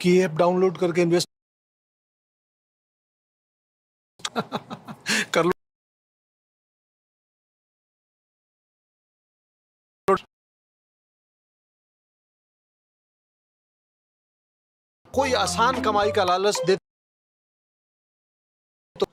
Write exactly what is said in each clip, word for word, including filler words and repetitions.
ये ऐप डाउनलोड करके इन्वेस्ट कर लो। कोई आसान कमाई का लालच दे तो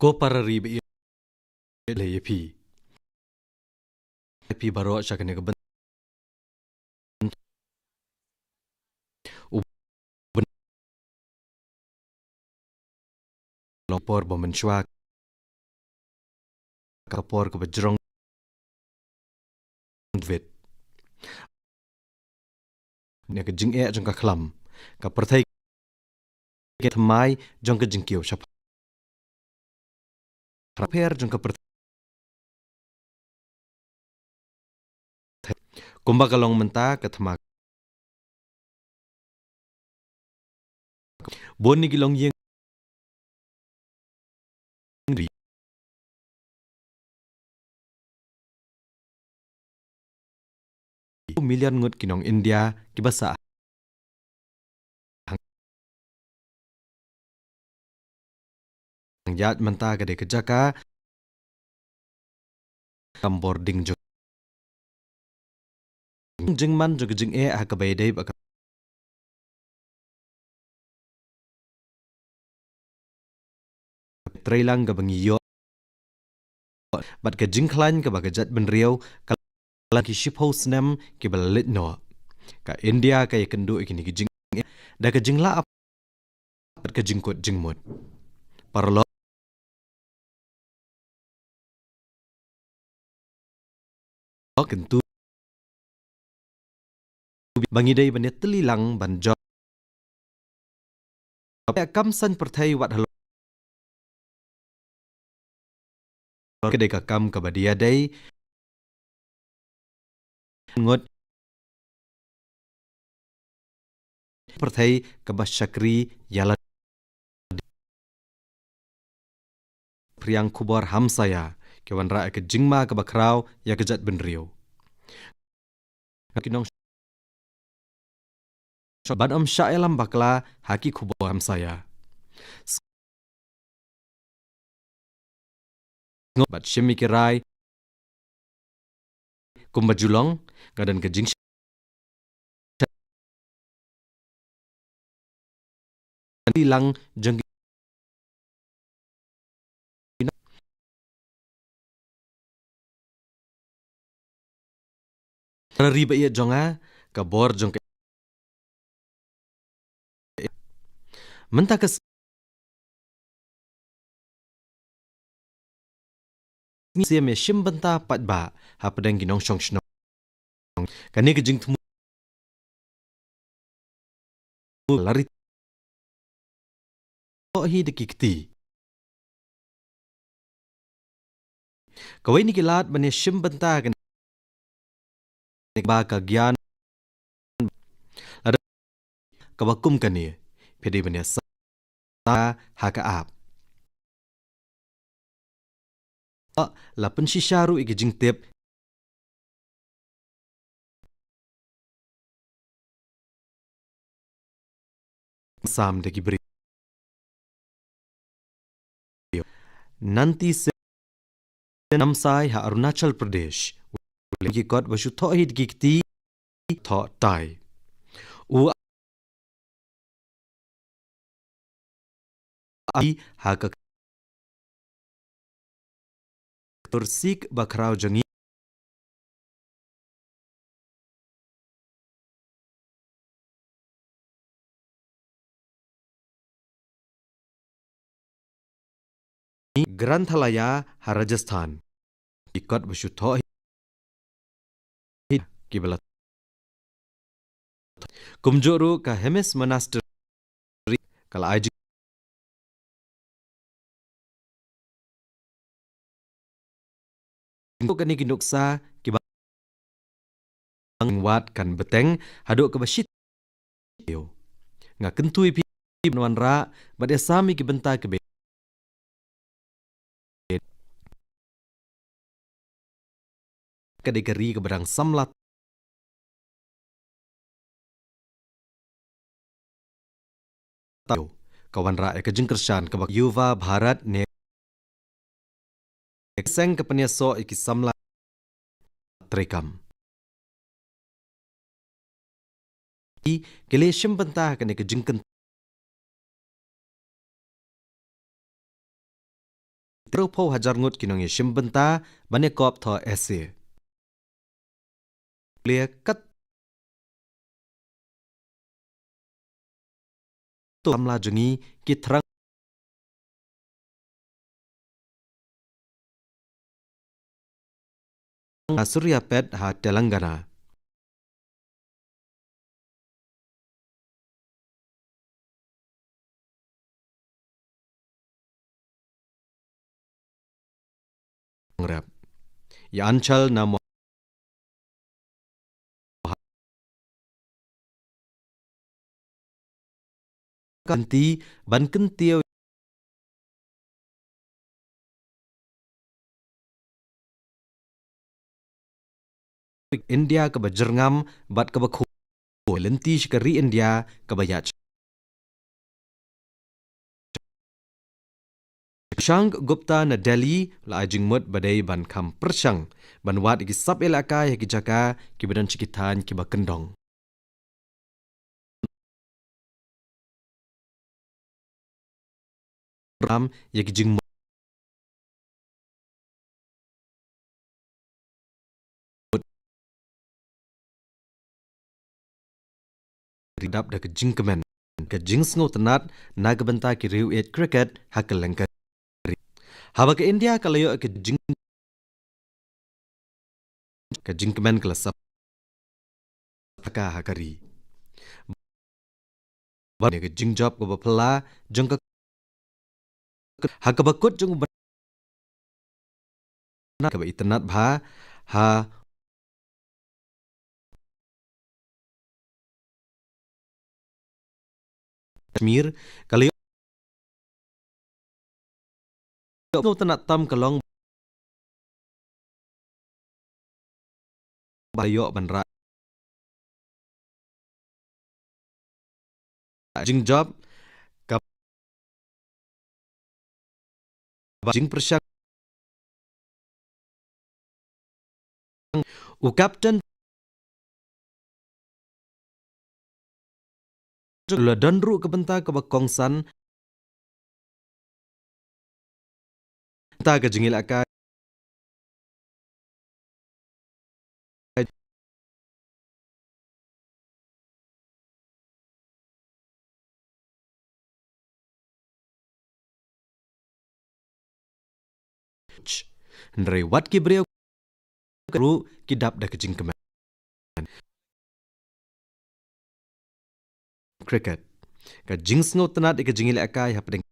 Ko para ri ba ïa leh ïa phi. Phi baroh sha kane ka bynta. U byn-, long por ba mynshuwa ka por kaba jrong. Wit. Ne ka jingeh jong ka khlam. Ka pyrthei ka thymmai jong ka jingkiew shaphrang pher jong ka pyrthei. Kumba ka long mynta ka thma. Bun na ki longïing ri. Million ngut ki nong India kiba sah hangïaid mynta ka dei ka jaka kam bording jong jingman jong ka jingeh ha kaba ïadei bad ka treilang kaba ngi ïoh bad ka jingkhlaiñ kaba ka jaitbynriew ka la ki shiphew snem kiba la leit noh. Ka India ka ïakynduh ïa kine ki jingeh da ka jinglah bad ka jingkut jingmut. Paralok, kyntu ba ngi dei ban ïatylli lang ban jop. Ka kam saiñ pyrthei wat halor ka dei ka kam kaba dei ïadei ngut pyrthei kaba shakri ïa la phriang khubor hamsaïa ki wanrah ïa ka jingma kaba khraw ïa ka jaitbynriew. Ki nong ban ym shah ïalam bakla ha ki khubor hamsaïa. Bad shim ïa ki rai kumba ju long, nga don ka jingshah lang jong ki para ri ba ïeit jong nga, ka bor jong ka mynta ka sngi ïa me shim bynta pat ba hapdeng ki nongshong shnong. Kane ka jingthmu la ri thoh hi da ki kti. Kawei na ki lad ban ïa shim bynta kane ba ka gyan lada kaba kum kane phi dei ban ïa sa ha ka app. La pynshisha ruh ïa ki jingtip sam da ki briew. Nanti se Namsai ha Arunachal Pradesh. Ki kot ba shu thoh hi da ki kti thoh tai. U ai ha ka tursik ba khraw jong ngi. Granth Halaya ha Rajasthan. Ki kot ba shu thoh hi ki ba la. Kumjuh ruh ka Hemis Monastery ka la ai jing Kane ki nuksa kiba wad kan bteng haduh kaba shi. Nga kyntu ïa phi ban wanrah bad ïa sam ïa ki bynta kiba ka dei ka ri kaba dang samla. Ka wanrah ïa ka jingkyrshan kaba Yuva Bharat ne seng ka pynïasoh ïa ki samla treikam. Ki leh shim bynta ha kane ka jingkyntu. Tyrphew hajar ngut ki nongïashim bynta ban ïakop thoh essay. Leh kat to samla jong ngi ki thrang ha Suryapet ha Telangana. Rep. Ïa Anchal na mo kanti ban kyntiew India kaba jyrngam bad kaba khuid lynti sha ka ri India kaba ïaid. Shashank Gupta na Delhi la ai jingmut ba dei ban kham pyrshang ban wad ïa ki sap ïalehkai ha ki jaka kiba don sha ki thaiñ kiba kyndong. Ram ïa ki jingmut dap da ka jingkmen ka jingsngewtynnat na ka bynta ki riewieit cricket ha ka lyngkha ri. Haba ka India ka la ïoh ka jing ka jingkmen ka la sap ka ha ka ri. Ba ne ka jingjop kaba phylla jong ka ha kaba kut jong u bnai kaba itynnat bha ha Kashmir ka la ïoh sngewtynnat tam ka long ba ïoh ban rah jingjop ka jingpyrshang u Captain la don ruh ka bynta kaba kongsan ta ka jingïalehkai Hynrei wat ki briew ruh ki dap da ka jingkmen. Cricket. Ka jingsngewtynnat ïa ka jingïalehkai hapdeng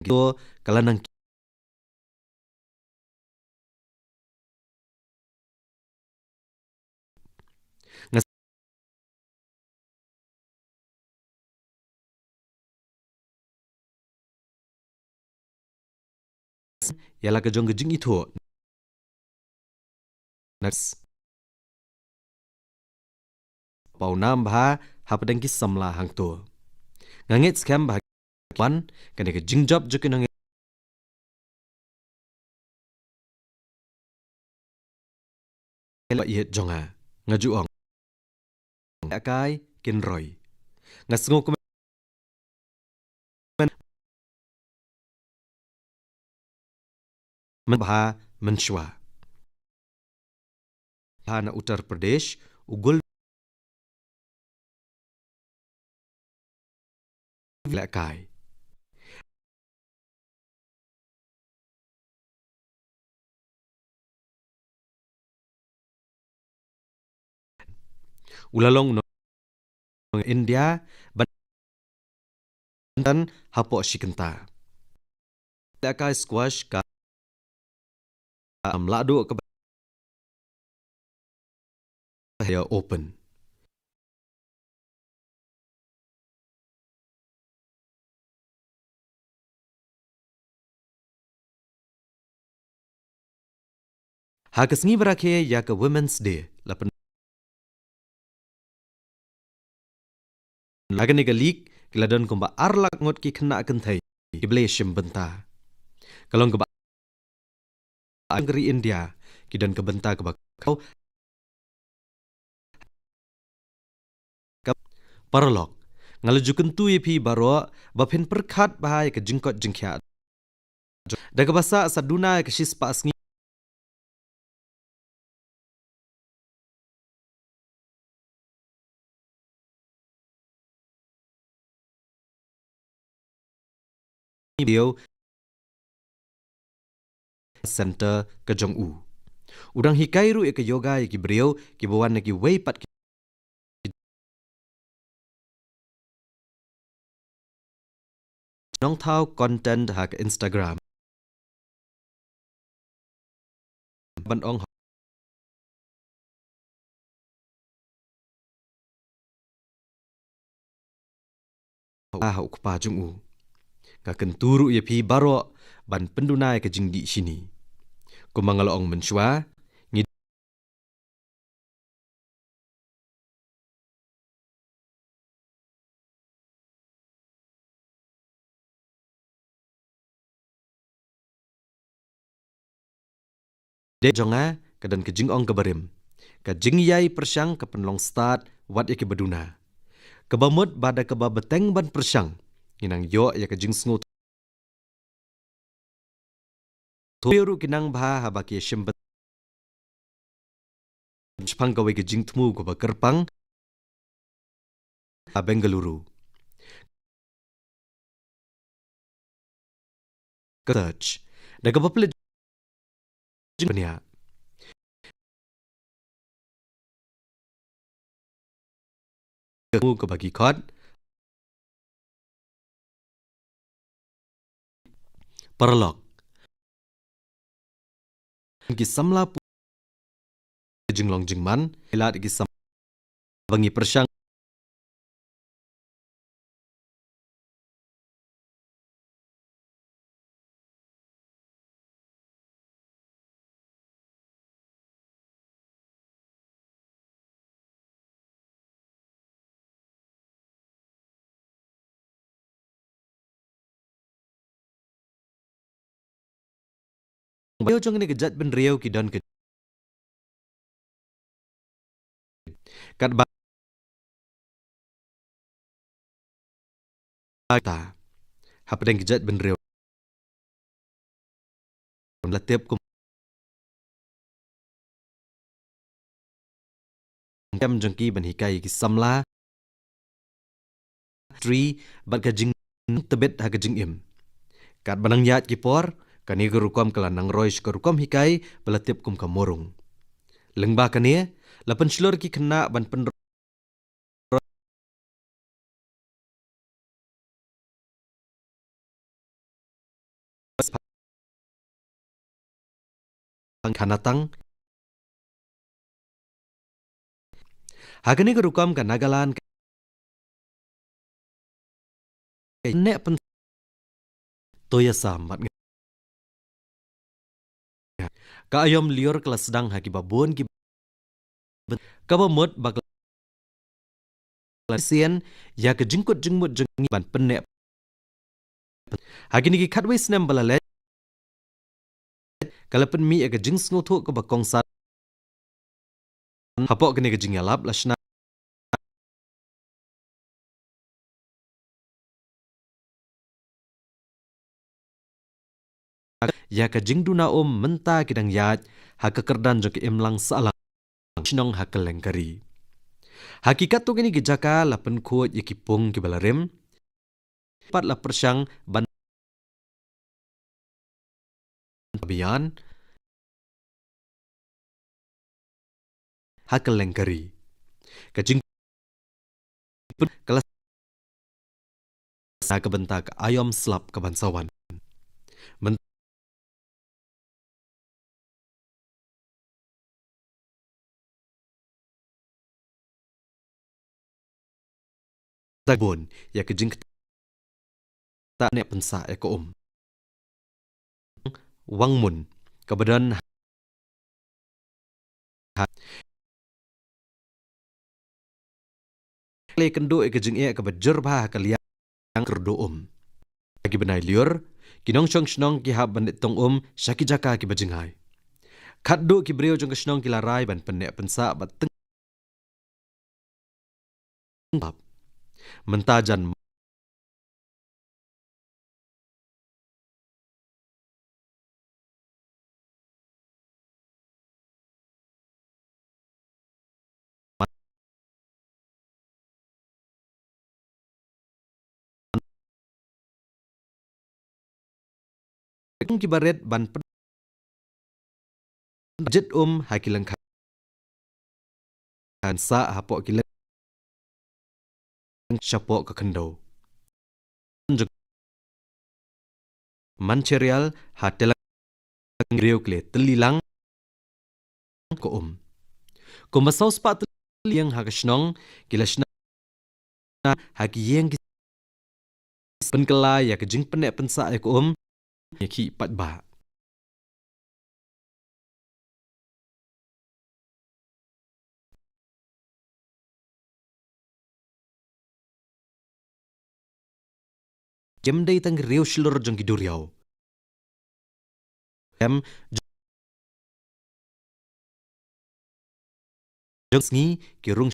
to ka la nang ïa la ka jong ka jingithuh. Next. Pawnam bha hapdeng ki samla hangto. Nga ngeit skhem ba wan kane ka jingjop jong ki nong ïa jong nga nga ju ong. Akai kin roi. Nga sngew kumne. Bha mynshuwa. Bha na Uttar Pradesh u gul lehkai. U la long u nong India ban tan hapoh shi kynta. Lehkai squash ka am la duh ka Haya Open. Ha ka sngi ba rakhe ïa ka Women's Day la pyn-, ha kane ka league ki la don kumba ar lak ngut ki khynnah kynthei kiba la shim bynta. Ka long kaba ha ka ri India ki don ka bynta kaba khraw. Ka paralok, nga la ju kyntu ïa phi baroh ba phin pyrkhat bha ïa ka jingkoit jingkhiah da kaba sah sa duna ïa ka shispah sngi. Briew Center ka jong u. U dang hikai ruh ïa ka yoga ïa ki briew kiba wan na kiwei pat ki nongthaw content ha ka Instagram. Ban ong ha u kpa jong u. Nga kyntu ruh ïa phi baroh ban pynduna ïa ka jingdih shini. Kumba nga la ong mynshuwa, ngi dei jong nga ka don ka jingong kaba rim. Ka jingïai pyrshang ka pynlong stad wat ïa kiba duna. Kaba mut ba da kaba bteng ban pyrshang, ngi nang ïoh ïa ka jingsngew. Thoh ruh ki nang bha haba ki shim bynta shaphang kawei ka jingthmu kaba kyrpang ha Bengaluru. Ka search da kaba pynleit jingpynïaid. Ka mu ka bagi khot. Paralok, ki samla pu jinglong jingman, ila ki samla ba ngi pyrshang. Ba ïoh jong ne ka jaitbynriew ki don ka katba ta hapdeng ki jaitbynriew la tip kum kem jong ki ban hikai ki samla. Tri bad ka jingtbit ha ka jingim. Katba nang ïaid ki por, kane ka rukom ka la nang roi sha ka rukom hikai ba la tip kum ka murung. Lyngba kane, la pynshlur ki khynnah ban pynroi khanatang. Ha kane ka rukom ka Nagaland ka ne pyn to ïa sam bad nga. Ka aïom lyiur ka la sdang ha kiba bun ki kaba mut ba ka la sien ïa ka jingkut jingmut jong ngi ban pynneh. Ha kine ki khatwei snem ba la leit, ka la pynmih ïa ka jingsngewthuh kaba kongsan. Hapoh kane ka jingïalap la shna ïa ka jingduna um mynta ki dang ïaid ha ka kyrdan jong ka imlang sahlang shnong ha kylleng ka ri. Ha ki katto kine ki jaka la pynkhuid ïa ki pung kiba la rim. Pat la pyrshang ban bian ha kylleng ka ri. Ka jing ka la sa ka bynta ka aïom slap ka ban sa wan. Myn- Tang bun ïa ka jingktah ne pynsah ïa ka um. Wang Mun kaba don ha, khlem kynduh ïa ka jingeh kaba jur bha ha ka liang kyrduh um. Ha ki bnai lyiur, ki nongshong shnong ki hap ban leit tong um sha ki jaka kiba jngai. Khatduh ki briew jong ka shnong ki la rai ban pynneh pynsah bad teng mynta jan ki barit ban pyn-, jit um ha ki lyngkha, kan sah hapoh ki lyngkha shapoh ka khyndew. Mancherial ha Telangana, briew ki la tylli lang ka um. Kumba saw spah tylli ïing ha ka shnong ki la shna ha ki ïing ki pynkylla ïa ka jingpynneh pynsah ïa ka um ïa ki paidbah. Kim dei tang ki riew shlur jong ki duriaw. Em, jong sngi ki rung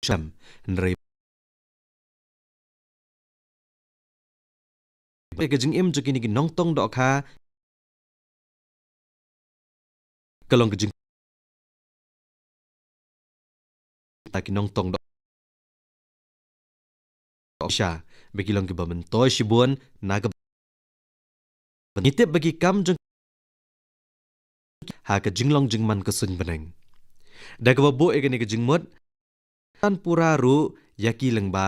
sham, hynrei ka jingim jong kine ki nongtong dohkha ka long ka jing ta ki nongtong doh sha ba ki long kiba myntoi shibun na ka, ngi tip ba ki kam jong ha ka jinglong jingman ka suiñ bneng. Da kaba buh ïa kane ka jingmut, tan pura ruh ïa ki lyngba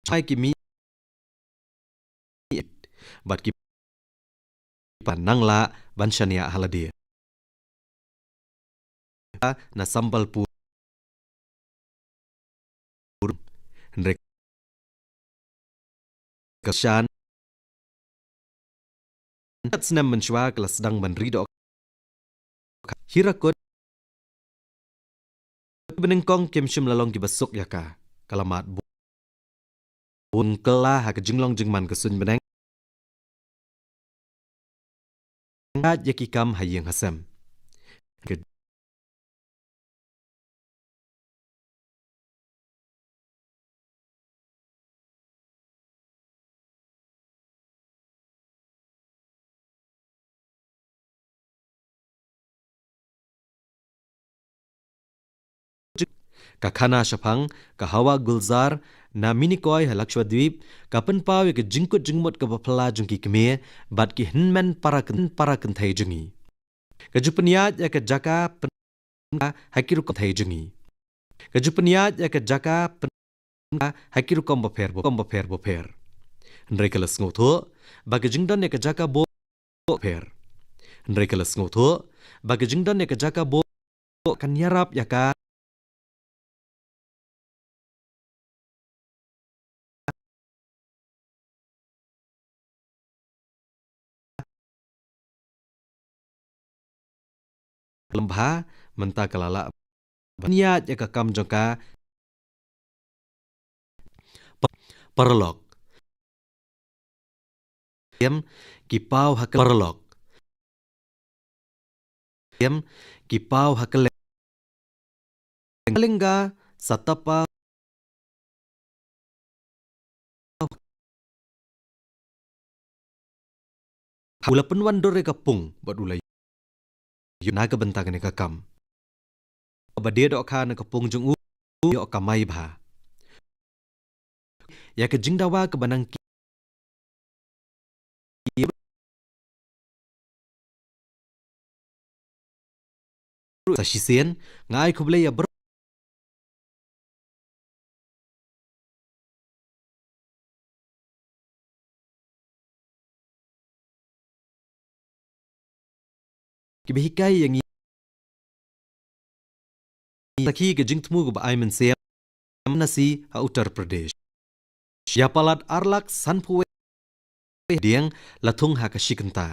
chai ki mih bad ki pan nang lah ban shaniah ha lade. Na Sambalpur, hynrei ka shan kat snem mynshuwa ka la sdang ban ri doh. Hirakud, banyngkong kim shym la long kiba suk ïa ka, ka la mad bun kylla ha ka jinglong jingman ka suiñ bneng. Ngat ïa ki kam ha ïing ha sem. Ka ka khana shaphang ka Hawa Gulzar na Minikoi ha Lakshadweep, ka pynpaw ïa ka jingkut jingmut kaba phylla jong ki kmie bad ki hynmen para kyn-, para kynthei jong ngi. Ka ju pynïaid ïa ka jaka pyn-, ha ki rukom thei jong ngi. Ka ju pynïaid ïa ka jaka pyn-, ha ki rukom bapher bapher bapher. Hynrei ka la sngewthuh ba ka jingdon ïa ka jaka bapher. Hynrei ka la sngewthuh ba ka jingdon ïa ka jaka bapher kan ïarap ïa ka lem bha, mynta ka la lah ban ïaid ïa ka kam jong ka. Pa-, paralok. Em, ki paw ha ka paralok. Em, ki paw ha ka leng-, lengga, satapa. U la pynwandur ïa ka pung bad u la ïoh na ka bynta kane ka kam. Kaba die dohkha na ka pung jong u, ïoh kamai bha. Ïa ka jingdawa kaba nang ki sa shisien, nga ai khublei ïa baroh. kiba hikai ïa ngi sakhi ka jingthmu kaba ai mynsiem, Varanasi ha Uttar Pradesh. Ïa palat ar lak sanphew wei dieng la thung ha ka shi kynta.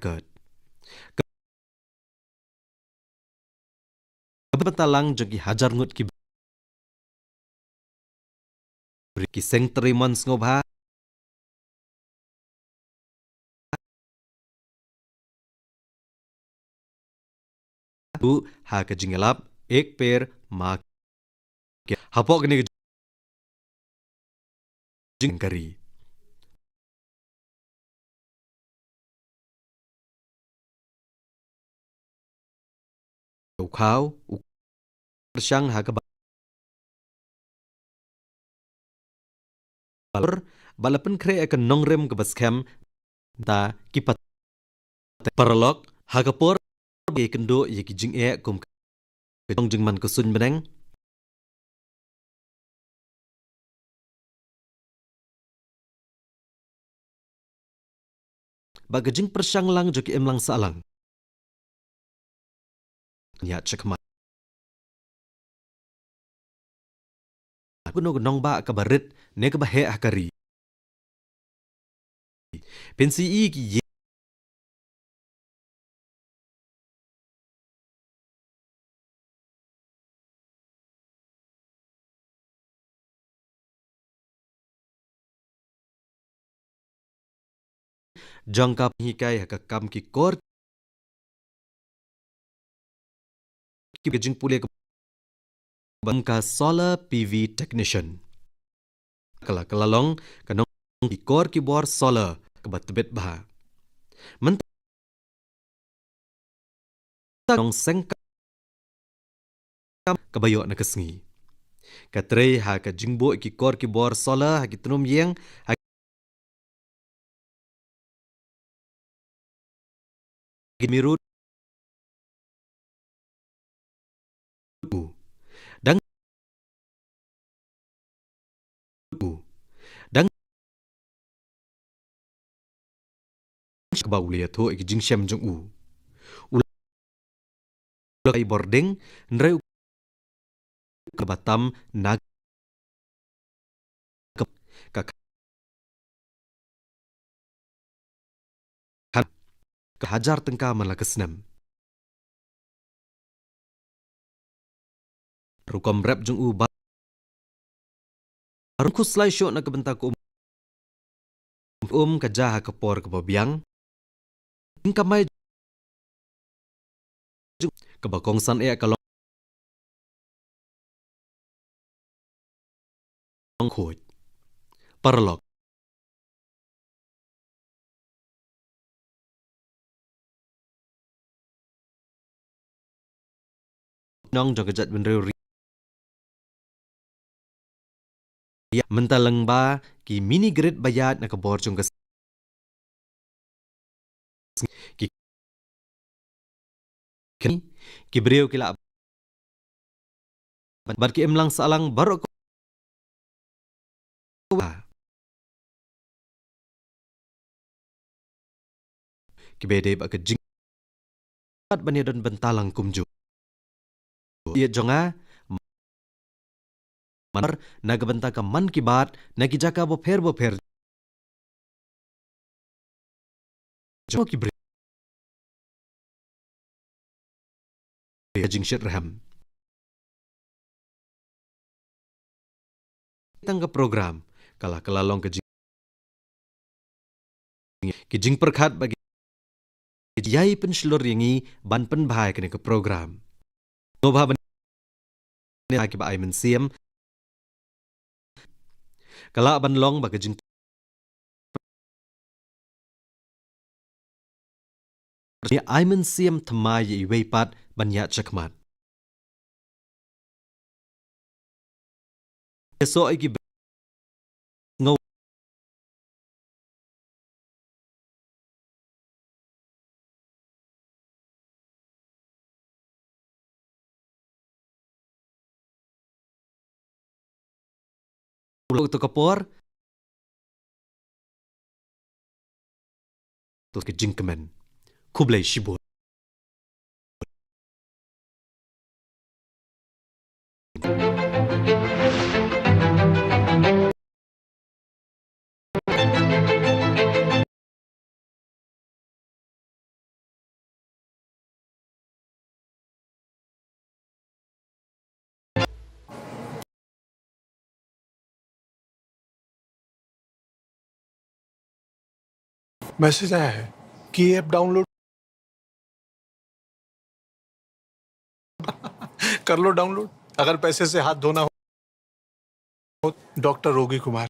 Ka bynta lang jong ki hajar ngut ki, ki seng trei mon sngewbha. Tu ha ka jingïalap Ek Ped Maa Ke Naam. Hapoh kane ka jing kari u khaw u pyrshang ha kaba balor ba la pynkhreh ïa ka nongrim kaba skhem da ki pat paralok ha ka por ba ïakynduh ïa ki jingeh kum ka jong jingman ka suiñ bneng. Ba ka jingpyrshang lang jong ki imlang sahlang ïa shakhmat. Kano ka nongbah kaba rit ne kaba heh ha ka ri. Pynsi i ki ye jong ka pynhikai ha ka kam ki kor ki ka jingpule ka bam ka solar P V technician. Ka la, ka la long ka nong ki kor ki bor solar kaba tbit bha. Mynta nong seng ka, kaba ïoh na ka sngi. Ka trei ha ka jingbuh ki kor ki bor solar ha ki tnum ïing ha ki miru u. Dang u. Dang kaba u la ïathuh ïa ki jingshem jong u. U la kai bording, hynrei u kaba tam na ka, ka, ka hajar tyngka man la ka snem. Rukom rep jong u ba rukom khuslai shuh na ka bynta ka um, um ka jia ha ka por kaba biang. Jingkamai kaba kongsan eh ka long khuid. Paralok. Nong jong ka jaitbynriew ri. Ïa mynta lyngba ki mini grid ba ïaid na ka bor jong ka s-, ki, ki briew ki la bad ki imlang sahlang baroh kiba dei ba ka jing ban ïadon bynta lang kumjuh. Ïa jong nga mar na ka bynta ka Mann Ki Baat na ki jaka bapher bapher. Jong ki briew ka jingshit rhem. Tang ka program ka la, ka la long ka jing, ki jingpyrkhat ba ki ïai pynshlur ïa ngi ban pynbha ïa kane ka program. Sngewbha ban ïa kiba ai mynsiem. Ka lah ban long ba ka jing ai mynsiem thymmai ïa iwei pat ban ïaid shakhmat. Ïasoh ïa ki bynta. Uto ka por. to ki jingkmen. Khublei shibun. मैसेज आया है कि ये ऐप डाउनलोड कर लो, डाउनलोड। अगर पैसे से हाथ धोना हो, डॉक्टर रोगी कुमार।